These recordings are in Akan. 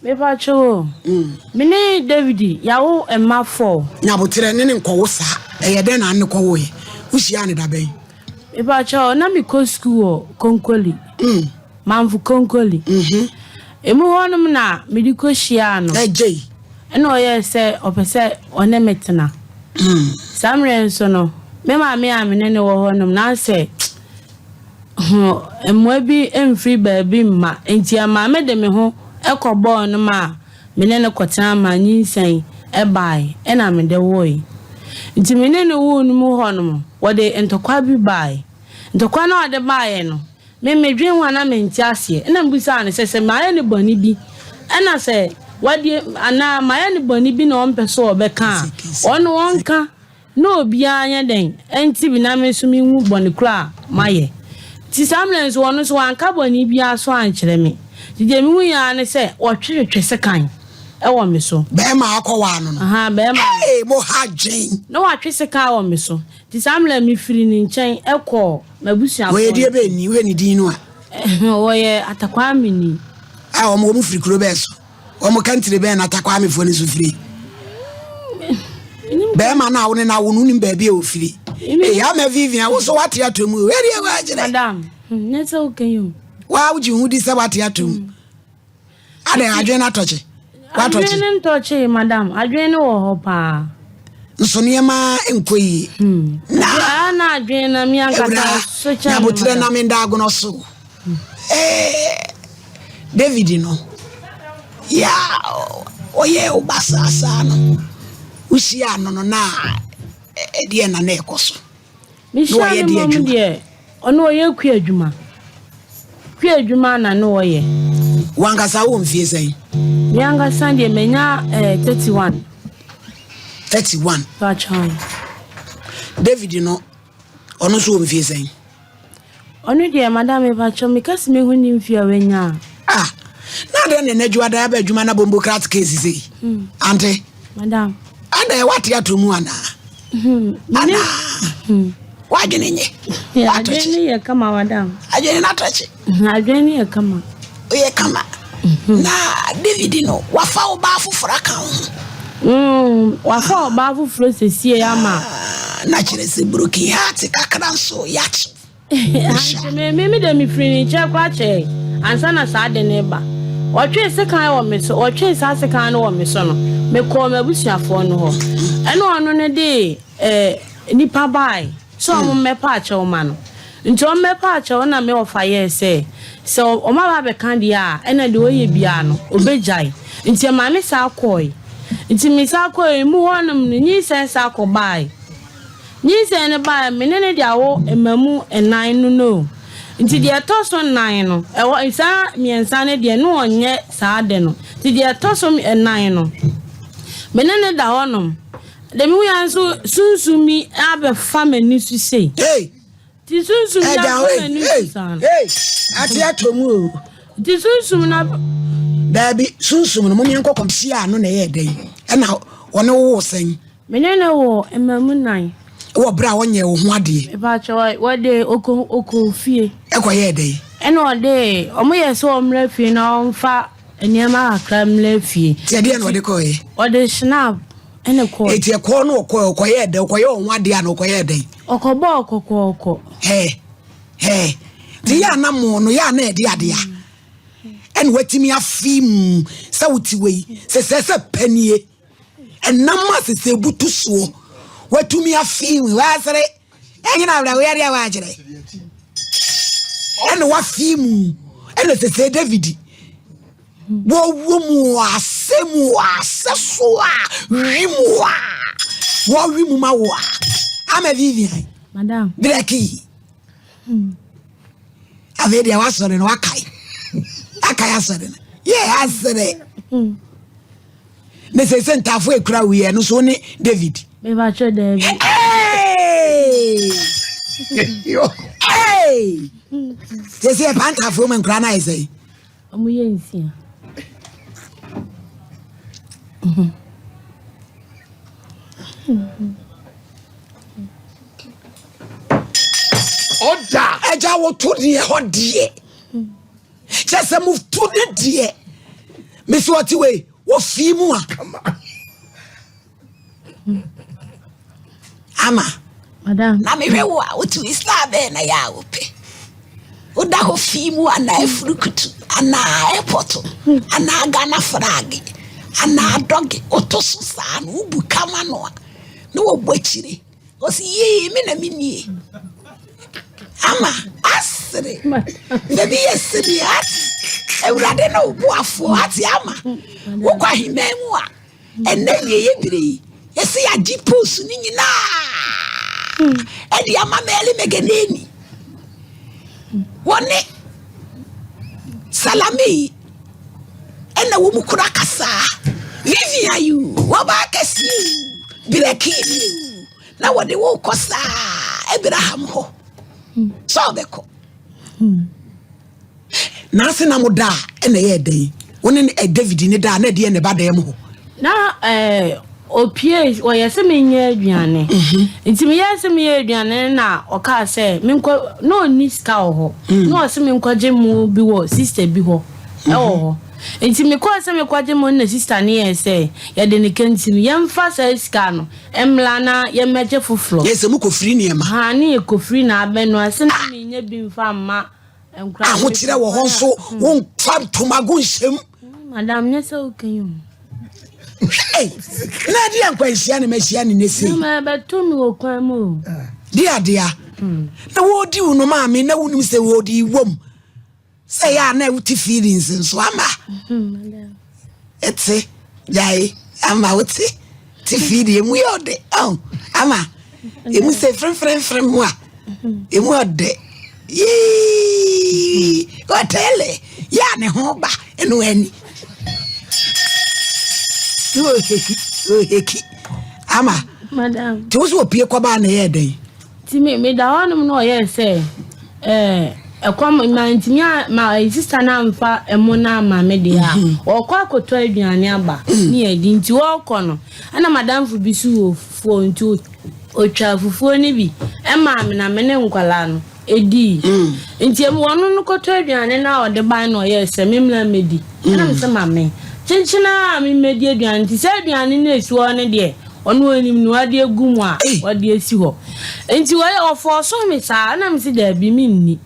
Mepakyɛw o, me ne David yɛawo mma four. Nyaboterɛ ne ne nkɔwo saa. Ɛyɛ dɛn na ne kɔwoeɛ? Wohyiaa no da bɛn? Mepakyɛw, na mekɔ sukuu wɔ Konkoli, Manfo Konkoli. Emu hɔnom na mede kɔhyiaa no. Agyei. Ɛna ɔyɛɛ sɛ ɔpɛ sɛ ɔne me tena. Saa mmerɛ nso no, me maame a me ne no wɔ hɔnom no, asɛ Mmoa bi mfiri baabi mma, enti ɛmaa mede me ho kɔbɔɔ no maa me ne no kɔtena maa nyinsɛn bae na mede woe. Enti me ne no woo no mu hɔ no, wɔde ntɔkwa bi bae. Ntɔkwa no a wɔde baeɛ no, me medwen ho a na mente aseɛ. Ɛnna mebisaa no sɛ, sɛ mayɛ no bɔne bi ɛnna sɛ wadi anaa mayɛ no bɔne bi na ɔmpɛ sɛ ɔbɛka a, ɔno ɔnka. Na obiara nyɛ dɛn nte bi na me nso menhu bɔne koro a mayɛ. Nti saa mmerɛ no nso ɔno nso wanka bɔne biara so ankyerɛ me. Nti deɛ mehuiɛ ara ne sɛ wɔtwetwetwe sekan wɔ me so. Bɛɛma a ɔkɔwaa no no. Ahaa, bɛɛma no. Hey, mo ha dwen. Na watwe sekan wɔ me so. Nti saa mmerɛ no mefiri ne nkyɛn kɔɔ m'abusuafoɔ Wɔyɛ deɛ nkyɛn. bɛn ni? Wohwɛ ne din no a. Wɔyɛ Atakwaameni. A wɔn, wɔn firi kuro bɛn so? Wɔn kantire bɛn na Takwamefoɔ no nso firi? Bɛrima no a wo ne no awo no wonim baabi a ɔfiri. Ee ama Vivian wo so wate ato mu. Wei deɛ woakyerɛ. Madam, hmm, nyɛ sɛ woka yi o. Waa wogye ho di sɛ wate ato mu. Hmm. Adɛn adwene no atɔkye? Watɔkye. Adwene no ntɔkye madam, adwene no wɔ hɔ paa. Nso nneɛma nkɔ yie. Hmm. Na na adwene na mi ankasa so kyɛn. Nyabotrɛ na menda agono so. Eh, David no, yɛ a ɔyɛɛ wo basaa saa no, wohyiaa no no na ɛdeɛ na na ɛkɔ so? Mehyia no mmom deɛ, ɔno ɔyɛ kua adwuma. Kua adwuma na ne ɔyɛ. Wankasa wɔ mfie sɛn? Me ankasa deɛ manya eh, 31. 31. Patron. David no, ɔno nso wɔ mfie sɛn? Ɔno deɛ madam mepakyɛw meka se mehu ne mfie a wanya a. Ah na adɛn na ɛnɛ adwuma dan aba adwuma na bombo krat case sei hmm. ante madam adɛn wate ato mu anaa hmm. anaa hmm. wadwene nye adwene ne yɛ kama madam adwene no atɔkye adwene ne yɛ kama oyɛ kama na David no wafa ɔbaa foforɔ aka ho wafa ɔbaa foforɔ sesie ama ah, na kyerɛ sɛ broken heart kakra nso yɛakye Nti me me me deɛ mefiri ne nkyɛn koraa kyɛɛ ansa na saa ade no reba. Wɔtwee sekan wɔ me so, wɔtwee saa sekan no wɔ me so no, mekɔɔ m'abusuafoɔ no hɔ. Ɛna ɔno no de eh, nnipa baae sɛ wɔn mmɛpa akyɛw ma no. Nti wɔn mmɛpa akyɛw na me wɔfa yɛɛ sɛ, sɛ wɔn aba abɛka deɛ a, ɛna deɛ ɔyɛ biara no, ɔbɛgyae. Nti ɛmaa me saa kɔɔe. Nti me saa kɔɔe, emu hɔnom no, nyinsɛn saa kɔbaae. Nyinsɛn no bae, me ne no de awo mmamu nnan no no. Nti deɛ ɛtɔ so nnan no, ɛwɔ saa mmiɛnsa no deɛ ne ɔnyɛ saa ade no. Nti deɛ ɛtɔ so nnan no, me ne no da hɔnom. Deɛ mehu ya nso sunsum bi abɛfa m'ani so sei. Hey! Nti sunsum bi Ɛda afa hɔ m'ani ei, so saa no. ei, ate atɔ mu o. Nti sunsum no ab. Daabi, sunsum no, mom yɛnkɔ kɔm hyia no na ɛyɛɛ dɛn? Ɛna ɔne wo woo sɛn? Me ne no wɔ mmamu nan. Wɔ berɛ a ɔnyɛɛ wo ho adeɛ. Mepakyɛ wɔde ɔkɔ ɔkɔɔ fie. Ɛkɔyɛɛ dɛn? Ɛna ɔde ɔmo yɛ sɛ ɔmmra fie na ɔmfa nneɛma kakra mmra fie. Nti ɛdeɛn na ɔde kɔeɛ? Ɔde schnapp ɛna ɛkɔeɛ. Eti ɛkɔɔ no ɔkɔɛ ɔkɔyɛɛ dɛn? Ɔkɔyɛɛ ɔho adeɛ ana ɔkɔyɛɛ dɛn? Ɔkɔbɔɔ kɔkɔɔkɔ. Hɛɛ hɛɛ nti yɛ a na mo no yɛ a na ɛde adeɛ a ɛna watumi afi mu sɛ wote wei sɛ sɛ sɛ panie. Ɛnam a sese butu soɔ watumi afi wasere ɛnyina awura wei adeɛ wakyerɛ ɛna wafi mu ɛna sese David wɔwɔ mu ase mu ase so a wi mu a wɔwi mu ma wo a ama Vivian madam brɛki afei deɛ wasɔre no wakae akae asɔre no yɛ asere. Hmm. Ne sɛ sɛ ntaafo ekura wo yɛ no so ne David. Mebakyɛ daabi. Hey! Sɛ sɛ ɛpa ntaafo ma nkura no ayɛ sɛ. Ɔmo yɛ nsia. Ɔda. Ɛgya woto deɛ hɔ deɛ. Kyɛ sɛ moto ne deɛ. Mesi ɔte wei wɔfii mu a. Ama. Madam. Na mehwɛ wo a wotumi style bɛn na yɛ a wopɛ. Woda hɔ fii mu anaa afurukutu anaa airport anaa Ghana flag anaa dɔge woto so saa no wobu kama no a na wɔbɔ akyire. Ɔsi yee me na me nie. Ama asere. Baabi yɛ sere ate. Awurade ne wo boafoɔ ate ama. Wokɔ ahemman mu a ɛnɛ wie yɛ bere yi yɛsɛ yɛagye post no nyinaa ɛde ama Mary Magdalene. Wɔne Salame yi ɛna wɔn mu kura kasaa. Vivian ayi wɔbaa kɛseɛ Berɛkii bi na wɔde wo rekɔ saa Abraham hɔ sɛ ɔbɛkɔ. N'ase na mo da a ɛna ɛyɛ dɛn? Wo ne eh, David ne da a na ɛdeɛ na ɛba dɛm hɔ? Na eh, opie ɔyɛ sɛ menyɛ aduane mhm. nti meyɛ sɛ meyɛ aduane na ɔkaa sɛ menkɔ na ɔnni sika wɔ hɔ mm. na ɔsɛ menkɔgye mo bi wɔ sister bi hɔ ɛwɔ mhm. hɔ Nti mekɔɔ sɛ mekɔgye mo na sista no yɛɛ sɛ yɛde no ka nti no yɛmfa saa sika no mmra na yɛmmɛgye foforɔ. Yɛ sɛ mokɔfiri nneɛma. Haa ne yɛkɔfiri na abɛnoa sɛ na menya bi mfa mma nkora. Ahokyerɛ wɔ hɔ nso womfa ntomago nhyɛm. Madam nyɛ sɛ woka yi o. Hey, na ɛde ankwanhyia na mahyia ne ne sei. Na ɛbɛto me wɔ kwan mu o. Di adea. Na wɔredi wo no maame na wonim sɛ wɔredi wom. Sɛ yɛ a na wote feelings nso ama ɛte gyae ama wote te feeling emu yɛ ɔdɛ ɔn ama emu sɛ fremfremfrem mu a emu ɔdɛ yii ɔtɛlɛ yɛ a ne ho ba ɛno ani oheki oheki ama te wo so opie kɔbaa na ɛyɛ dɛn. Nti me meda hɔnom na ɔyɛɛ sɛ ɛɛ ɛkɔm mantumi a ma ɛyi sista no amfa ɛmo no ama me deɛ a mhm. ɔkɔ akɔtɔ aduane aba mhm. ne yɛdi nti ɔrekɔ no ɛna madamfo bi so wɔ fufuo nti ɔtwa fufuo no bi ɛmaa me na me ne nkwadaa no ɛdii mm. nti ɛmu ɔno no kɔtɔ aduane no a ɔde ban na ɔyɛɛ sɛ me mmla mmɛdi ɛna me sɛ ma me kyenkyena a memmɛdi aduane nti sɛ aduane no ɛsi hɔ no deɛ Ɔno onim nea ɔde agu mu a ɔde asi hɔ. Nti ɔyɛ ɔfɔɔsoo me saa ɛna mese daabi menni.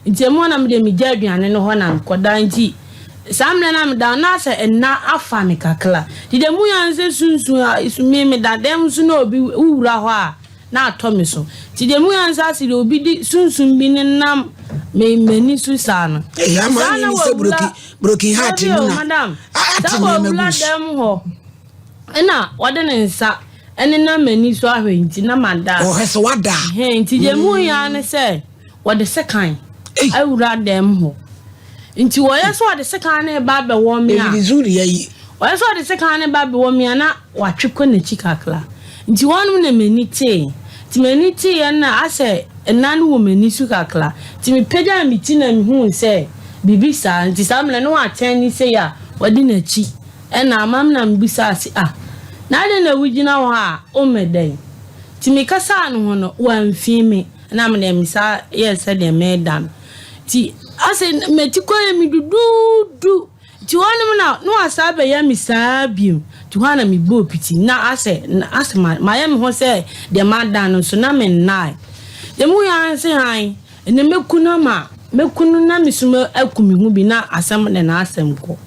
Nti emu hɔ na mede megya aduane no hɔ na mekɔda nti saa mmerɛ no a meda no na asɛ nna afa me kakra. Nti da mu yɛ a sɛ sunsun a me meda dɛm nso na obi wowura hɔ a na atɔ me so. Nti da mu yɛ a sɛ ase deɛ obi de sunsum bi nenam me m'ani so saa no. Ɛyɛ ama Saa na ne sɛ wawura broken broken heart Dabi mu o na madam ate saa nneɛma wawura gu so. dɛm hɔ. Ɛna ɔde ne nsa nenam m'ani so ahwɛ nti na mada. Ɔhwɛ sɛ wada. Ɛhɛn nti deɛ mu yɛ ara ne sɛ wɔde sekan awura dɛm hɔ. Nti wɔyɛ sɛ ɔde sekan no reba abɛwɔ me a. Ɔyɛ sɛ ɔde sekan no reba abɛwɔ me a na watwe kɔ n'akyi kakra. Nti hɔnom na m'ani tee. Nti m'ani teeɛ no na asɛ nna no wɔ m'ani so kakra. Nti mepagyaa me ti na mehuu sɛ biribi saa. Nti saa mmerɛ no na watɛn ne sei a ɔde n'akyi. Ɛnna ama me na mibisaa se, Ah, na adɛn na wugyina hɔ a wommɛda yi? Nti mekasaa ne ho no, wamfi me. Ɛnna me deɛ mesan yɛɛ sɛdeɛ mereda no. Nti ase m'ati kɔ yɛ me duduudu. Nti hɔnom na na wasan abɛyɛ me saa bio. Nti hɔ ara na mebɔɔ piti. Na asɛ na asɛ ma mayɛ me ho sɛ deɛ mada no nso na mennae. Deɛ muhui ara ne se hann, ɛnnɛ mɛku no ama mɛku no na me nso aku me ho bi na asɛm de n'asɛm kɔ.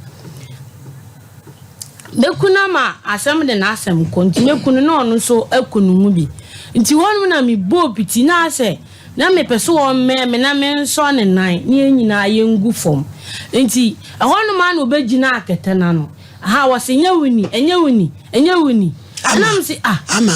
Mɛku no ama asɛm de n'asɛm kɔ nti mɛku no na ɔno nso aku ne ho bi. Nti hɔnom na mebɔɔ piti na asɛ na mepɛ sɛ ɔmmɛn me na mensɔ ne nan na yɛn nyinaa yɛngu fam. Nti ɛhɔnom ara na ɔbɛgyinaa kɛtɛ no ano. Aha, wɔse ɛnyɛ wo ni, ɛnyɛ wo ni, ɛnyɛ wo ni. Ama, Ɛna mese ah. Ama,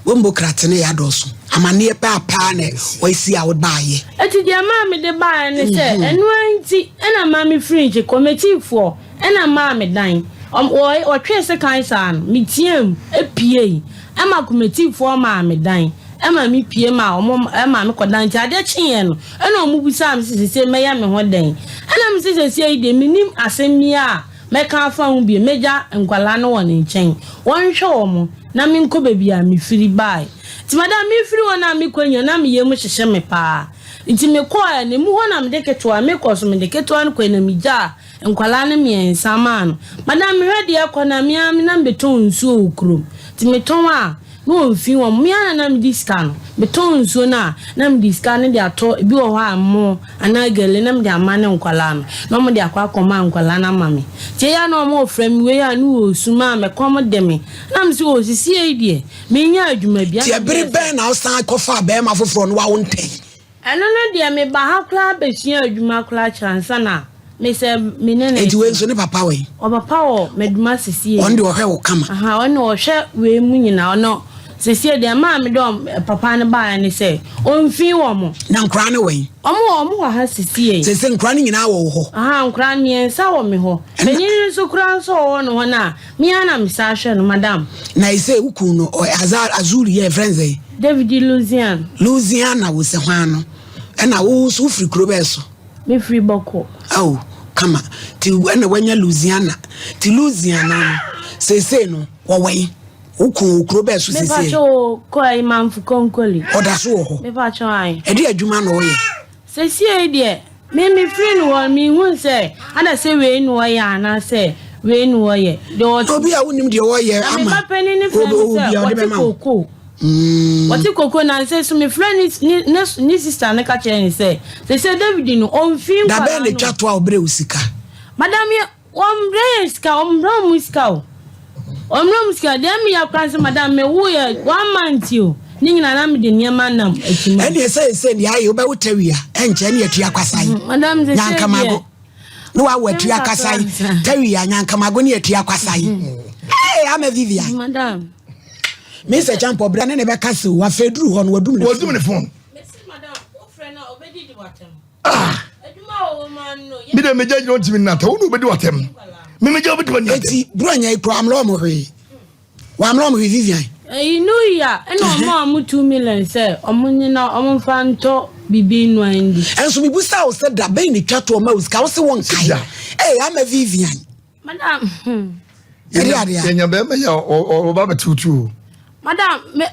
bombo krate no yɛ adɔɔso. Amaneɛ paa paa na wɔasi a wobaayɛ. Enti deɛ ɛmaa mede baeɛ ne sɛ, ɛno ara nti na ɛma mefirii nkye, kɔmɛtiifoɔ na ɛmaa me dan. Wɔn, wɔ, wɔtwee sekan saa no, meteaam puei, ɛma kɔmɛtiifoɔ maa me dan, ɛma mepue maa wɔn, ɛmaa mekɔdan. Nti adeɛ kyeeɛ no, ɛna wɔbisaa me sɛ seesei mɛyɛ me ho dɛn? Ɛna mese seesei yi deɛ mennim asɛm biara a Mɛka afa ho bio, mɛgya nkwadaa no wɔ ne nkyɛn, wɔnhwɛ wɔn, na menkɔ baabi a mefiri baeɛ. Nti madam, mefiri hɔ no a mekɔ nyinaa, na me yam hyehye me pa ara. Nti mekɔeɛ no, emu hɔ na mede ketewa, mekɔ so mede ketewa no kɔeɛ na megyaa. Nkwadaa no mmiɛnsa maa no. Madam mehwɛ deɛ ɛkɔ no a, me ara me na mebɛtɔn nsuo wɔ kurom. Nti metɔn a, na wɔmfi wɔn. Me ara na na medi sika no. Metɔn nsuo no a, na mede sika no de atɔ, ebi wɔ hɔ a mmo anaa gele na mede ama ne nkwadaa no, na wɔde akɔ akɔma nkwadaa no ama me. Nti ɛyɛ a na wɔfrɛ me wei a na wɔresu maa me, kɔm de me. Na mese o, sesie yi deɛ, mennya adwuma bi. Nti ɛbere bɛn na wosan kɔfaa barima foforɔ no wawo ntɛn? Ɛno no deɛ meba ha koraa bɛsua adwuma koraa kyerɛ ansa na me sɛ me ne no Enti wei nso ne papa wɔ he? Ɔpapa wɔ Maduma sesie. Ɔno deɛ ɔhwɛ wo kama. Aha, ɔno ɔhwɛ wei mu nyinaa. Ɔno sesie deɛ ɛmaa me dɛ papa no baeɛ ne sɛ ɔmfii wɔn. Na nkoraa no wɔ he? Ɔmo wɔ ɔmo wɔ ha sesie. Sesie nkoraa no nyinaa wɔ wo hɔ? Aha, nkoraa mmiɛnsa wɔ me hɔ. Panin no nso koraa nso ɔwɔ ne hɔ no a, Me ara na mesan hwɛ no, madam. Na ese wo kun no ɔyɛ Azar Azuri yɛ yɛfrɛ no sɛn? David Louisiana. Louisiana wo sɛ hwan no? Ɛna wo nso wo firi kuro bɛɛ so? Me firi Bɔkɔ. Oh kama ti ɛna wanya Louisiana ti Louisiana no seesei no wɔwɔ yi wo kun wɔ kuro bɛɛ so seesei? Me pakyɛ o kɔ ayi Manfo Konkoli. Ɔda so wɔ hɔ? Me pakyɛ ayi. Ɛde adwuma na ɔyɛ? Sesiei deɛ, me mefiri no hɔ no, menhunu sɛ ana sɛ wei na ɔyɛ anaasɛ wei na ɔyɛ. Deɛ ɔte. Obi a wonim deɛ ɔyɛ Na me ama ba panin no frɛ me obi sɛ a ɔde wɔte bɛma wo. kookoo. Wɔte kookoo na sɛ so mefrɛ ne ne ne ne sista no ka kyerɛ no sɛ, sɛsɛ David no ɔmfii Da bɛn nkwadaa na no. etwa to a ɔbrɛ wo sika? Madam yɛ Wɔmbrɛ yɛn sika, wɔmbrɛ wɔn sika o. Wɔmbrɛ wɔn sika. Deɛ meyɛ koraa sɛ madam me wo yɛ one month o. Ne nyinaa na mede nneɛma nam akyi ma. Ɛne ɛsɛ ɛsɛ deɛ ayɛ wobɛwo tawia ɛnkyɛ ne atua kwasae. Mm, madam sɛ sɛ Nyankamago. Ne wawo atua kwasae. Tawia nyankamago ne atua kwasae. Hey, ama Vivian. Madam. Me sɛ champɔ bra ne ne bɛka se o afei duru hɔ no wadum ne phone. Wadum ne phone. Mesi madam, wofrɛ na obɛdidi watam. Ah! Mi de megya gyina ɔntumi nnata wo na obɛdi w'atɛm me megya wobɛtumi anya atɛm. Eti Buronya yi kura amlɔ ɔmo hwee wamlɔ ɔmo hwee Vivian. Eyi New Year ɛna ɔmo a ɔmo 2 million sɛ ɔmo nyina ɔmo nfa ntɔ bibi nnua ndi. Ɛnso mi busa wo sɛ da bɛn na etwa to ɔma wo sika wo se wo nkae ee ama Vivian. Madam. Ɛde adeɛ a. Yɛnya bɛrima yi a ɔba bɛtew tuo. Madam, me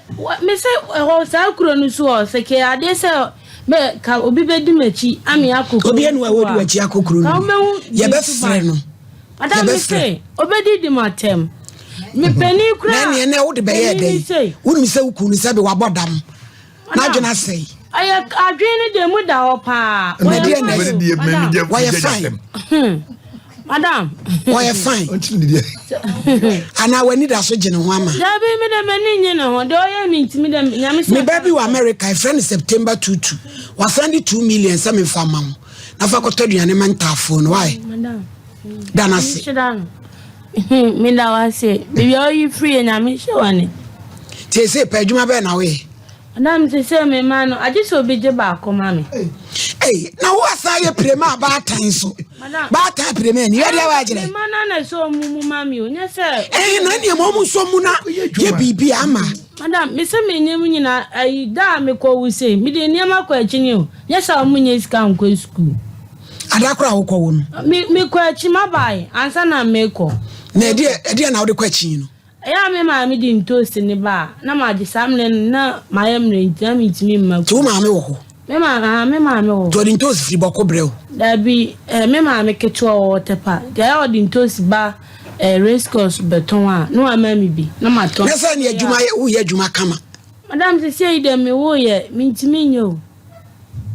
me sɛ ɛhɔ saa kuro no so ɔ sɛ kɛ adeɛ sɛ me ka obi bɛdi m'akyi ame akɔ kuro Obi anu a wɔdi w'akyi akɔ kuro no. Ka wobɛhu Yɛbɛfrɛ no. Madam me se obɛdi di m'atɛm. Me panin kura. Na ɛneɛ na wode bɛyɛ dɛn? Wonim sɛ wo kunu no sɛ bi wabɔ dam. N'adwene asɛe. Ɛyɛ adwene no deɛ mu da hɔ paa. Na deɛ na ɛsɛ. Wɔyɛ fine. Madam. Wɔyɛ fine. Anaa w'ani da so gye ne ho ama. Dabi mi de m'ani nye ne ho deɛ ɔyɛ mi ntumi de nyame sɛ. Me ba bi wɔ America efrɛ no September 22 wasan de 2 million sɛ mefa ma wo na fa kɔtɔ aduane ma ntaafoɔ no wae. Madam. Da no ase. Meda wo ase. Baabi a woyi firi yɛ nyame hyɛ w'ani. Tie sɛ pɛ adwuma bɛɛ na woyɛ. Madam te sɛ me ma no agye sɛ obi gye baako ma me. Ei, na wo asan yɛ pirema a baatan so. Baatan pirema ani, yɛ deɛ wagyerɛ. Me ma no na sɛ ɔmu mu ma me o, nyɛ sɛ. Ɛɛ na nneɛma ɔmu nso mu na yɛ biribi ama. Madam, me sɛ me nneɛma nyinaa ayi da a mekɔ wo sei, mede nneɛma kɔ akyi ni o, nyɛ sɛ ɔmu nyɛ sika nkɔ sukuu. Ada koro a wokɔ wo no. Me mekɔ akyi mabae ansa na mekɔ. Na ɛdeɛ ɛdeɛ na wode kɔ akyi no. Ɛyɛ a me maame de ntoosi no ba a, na magye saa mmerɛ no na mayɛ mmerɛ nti na mentumi mma Nti wo maame wɔ hɔ? Me maame, ahaa, me maame wɔ hɔ. Nti ɔde ntoosi firi Bɔko brɛ wo? Dabi, eh, me maame ketewa ɔwɔ Ɔtɛpa. Nti ɛyɛ a ɔde ntoosi ba eh, race course bɛtɔn a, na wama me bi na matɔn. Na sɛ ne adwuma yɛ, woyɛ adwuma kama? Madam, seesei yi deɛ mewoeɛ, mentumi nyɛ o.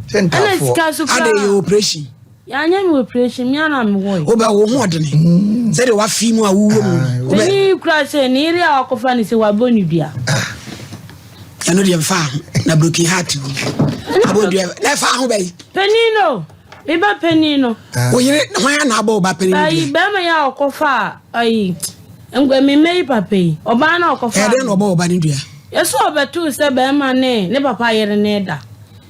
Sɛ Ɛna ntaafoɔ. sika so Adɛn koraa. yɛ operation? Yɛanyɛ me operation, me ara na mewɔe. Wobɛ wo ho ɔdene sɛdeɛ wafi mu a wowɔ mu no. Wobɛ. Panin yi kura sɛ ne yere a wakɔfa no sɛ wabɔ ne dua. Ɛno deɛ mfa ho na broken heart wo. Abɔ dua na ɛfa ho bɛyi. Panin no, me ba panin no. Wo yere hwan a na abɔ wo ba panin no dua? Ayi bɛrima yi a ɔkɔfa ayi nkwa me mma yi papa yi ɔbaa na ɔkɔfa. Ɛdɛn na ɔbɔ wo ba no dua? Yɛsɛ ɔbɛtoo sɛ bɛrima ne ne papa yere ne da.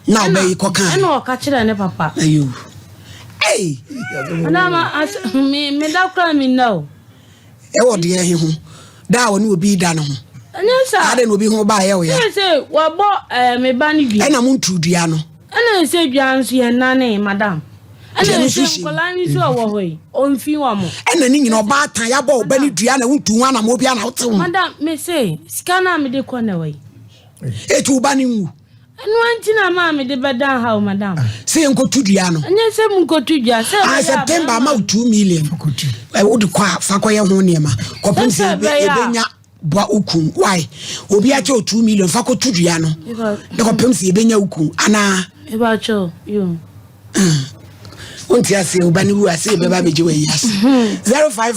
Na ɔbɛ yi kɔ kan. Ɛna ɔka kyerɛ ne papa. Ayo. Ei. Ɛna ma as me me da kora mi nna o. Ɛwɔ deɛ he ho. Da a ɔne obi da no ho. Ɛnyɛ sa. Adɛn na obi ho ba ayɛ wo ya. Sɛ sɛ wabɔ ɛɛ me ba no dua. Ɛna mo ntu dua no. Ɛna sɛ dua nso yɛ nane madam. Ɛna sɛ nkɔla no nso ɔwɔ hɔ yi ɔmfi wɔn mo. Ɛna ne nyina ɔbaatan yabɔ ɔba ne dua na wontu ho anam obi ana wote ho. Madam me se sika no a mede kɔ na wɔ yi. Etu wo ba no nwu. Ɛno ara nti na maa mede bɛdan ha o, madam. Sɛ yɛnkɔtu dua no. Ɛnyɛ sɛ monkɔtu dua, sɛ Ah, ɛbɛyɛ a September ama bɛrima. wo 2 million. Wode kɔ a, fa kɔyɛ ho nneɛma. Kɔpem Sɛ sɛ ɛbɛyɛ a. yɛbɛnya boa wo kun. Why? Obi akyɛ wo 2 million, fa kɔtu dua no. Na kɔpem sɛ yɛbɛnya wo kun. Anaa? Mepakyɛw, yo. Wonte aseɛ, wo ba no wu a, sɛ yɛbɛba abɛgye w'ayi ase. 05.